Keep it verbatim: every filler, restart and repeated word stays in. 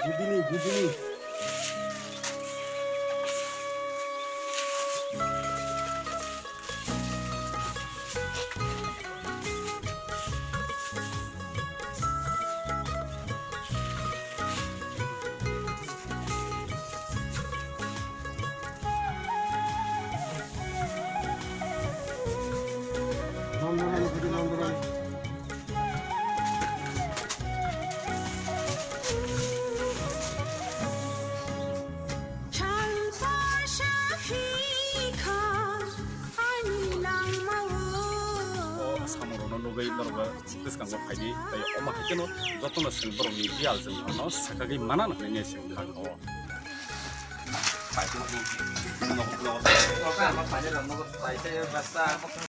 Gudini, gudini. Samung rokno nugwi norok bwskango phaidi, tei omo hai kheno jotono chwng borokni biyal chwng bono sakagwi mana hinwi chwng thango.